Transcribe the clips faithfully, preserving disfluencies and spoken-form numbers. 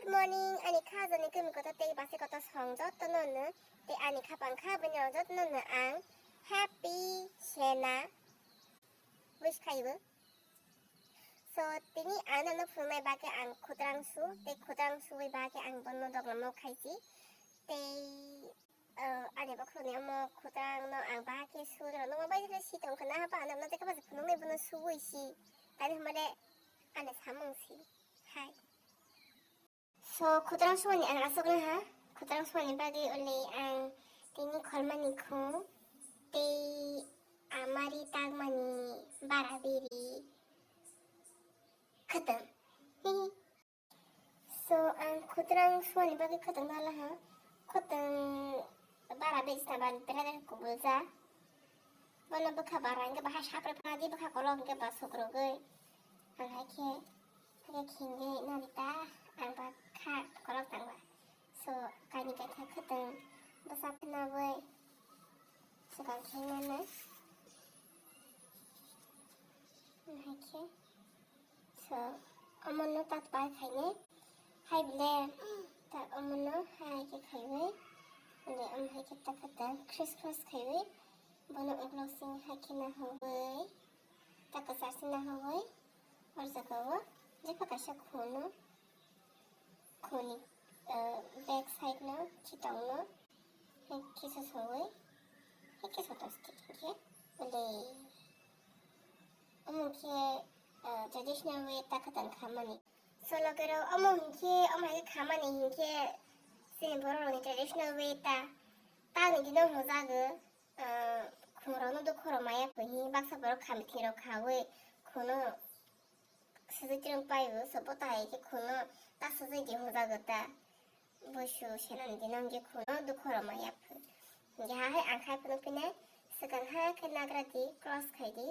Morning, ani kha jani kami kotor tei basi kotor song jotono no, tei ani khapang kha bini rok jotono no ang happy sena wish khaibo. So, tini ang nono phunuknai bagwi ang khudrang su, tei khudrang suwi bagwi ang bono doglamo khaisi. Tei, uh, ani bokhorokni omo khudrang no ang bahai khe su rw nukma bai si tong khna, haba ano no tei khe phunuknai bono suwi si. Tani hwnba le ani samung si. Hai. So, khudrang sumani ang aswk nang ha. Khudrang sumani bagwi uli ang tini kholmani khung tei amari tagmani bara biri khwtwng. So, ang khudrang sumani bagwi khwtwng nala ha. Khwtwng bara bejna ba bera kubulja. Bono bwkha bara hwnkhe bahai sapre phana di, bwkha kolok hwnkhe ba sukrugwi. Ang hai khe, hai khe khingwi nari ta, ang ba kha kolok tangba. So, kaini kaitha khwtwng bwsa phanawi swkang khe mano. Ang hai khe. So, omono ta pai khainai. Hai bile, ta omono hai khe khaiwi. Ande omo hai khe ta khe ta criss cross khaiwi. Bono uklok sing hai khe nahawi. Ta kwchar sing nahawi. O jaga o jepha kaisa khono. Khoni, ah, back side no, khitong no, hai khe sosowi, hai khe sotosti, hai khe ule. Omo khe, ah, traditional way ta khatang khamani. So, logerok, omo hinkhe, omo hai khe khamani hinkhe, chini borok rokni traditional way ta, tangni dino hwnjago, ah, khungrokno dukhu rw maya khe hi baksa borok khamthirok khawi, khuno, Sujui tirung paio, so bota hai khe khuno ta sujui di hwnjago ta. Busu senani dino hwnkhe khuno dukhu rwma yaphu. Hwnkhe ha hai ang khai phunuk phinai, swkang ha khe nagra di, cross khai di,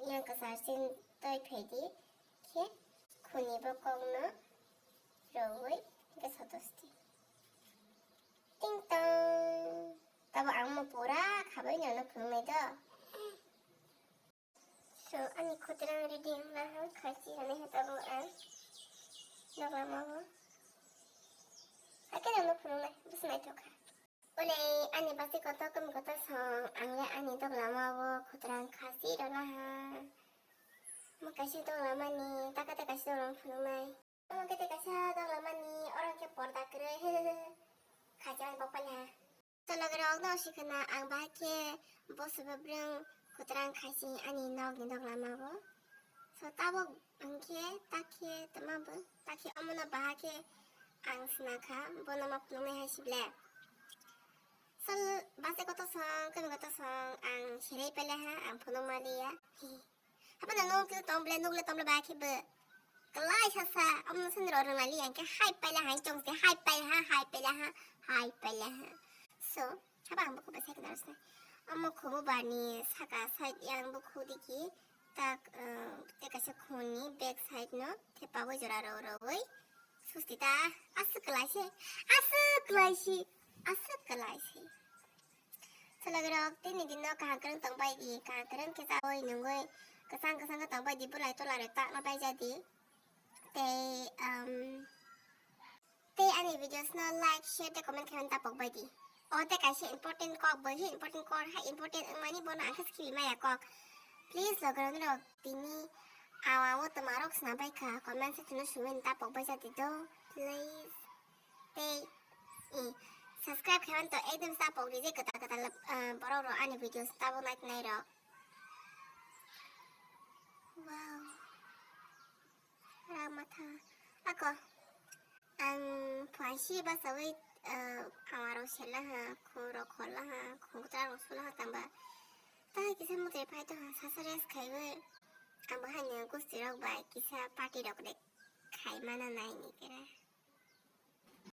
yang kwchar sin toi phai di, khe khuni bo kokno rwui hwnkhe sotosti. Ting tong! Tabo ang mo pura khabai nano phunuknai do. So, ani khudrang ready wngna hwn khachi hwnwi hwn tabuk ang doglama o. Hakhe nangno phunuknai, bwswk naithok kha. Ole, ani basi kotor kami kotor song, ang le ani doglama o khudrang khachi rwna ha. Mo kaisa doglamani, taka ta kaisa doglama phunuknai. Omo khe tei kaisa doglamani, oro khe porda kwrwi, he, he, he, he. Khachi ang bok pailha. Tologrok no sikhe na ang bahai khe boso babrwng kwtwrang khachi ani nokni doglama bo. So tabuk hwnkhe takhe tama bo, takhe omono bahai khe ang swnakha, bono ma phunuknai hai sible. Sal base koto song, kami koto song, ang serai pailha, ang phunuk maliya. Hapano nung khe tong ble, nung le tong ble ba khe bo. Klai sa sa, omo sani ro rwng lai li, ang khe hai paila hai chong se, hai paila ha, hai paila ha, hai paila ha. So, haba ang bukhu bai sai khe narwsnai. Omo khumu bani saka side yang bukhu digi, tak, eh, te kaisa khuni back side no, thepa bo jora ro ro oi. Susti ta, aswk klai se, aswk klai se, aswk klai se. Salagirok tini dino kaham kwrwng tongbai di, kaham kwrwng khe chaui nungui kwchang kwchang khe tongbai di, bulai tola rok takno bai ja di. Tei, um, tei ani videos no like, share tei comment khaimani tapok bai di. O tei kaisa important kok, bo hi important kok, hai important wngmani bono ang khe khibi maya kok. Please logirok norok tini awa o twma rok sna bai kha, comment section o sumani tapok bai ja di do, please. Tei, i, subscribe khaimani to ekdom sa pok rijak kwtal kwtal, ah, borok rok ani videos tabuk nai nai rok. Wow. Rak matha. Ako. Ang phaisi basawi, ah, ama rok sela ha, khung rok khola ha, khung kwtal rok sula ha tangba. Tai kisa mutai phai to ha, sasa rest khaiwi. Ang bo haino gusti rok bai kisa party rok de khai mana nai ni kera.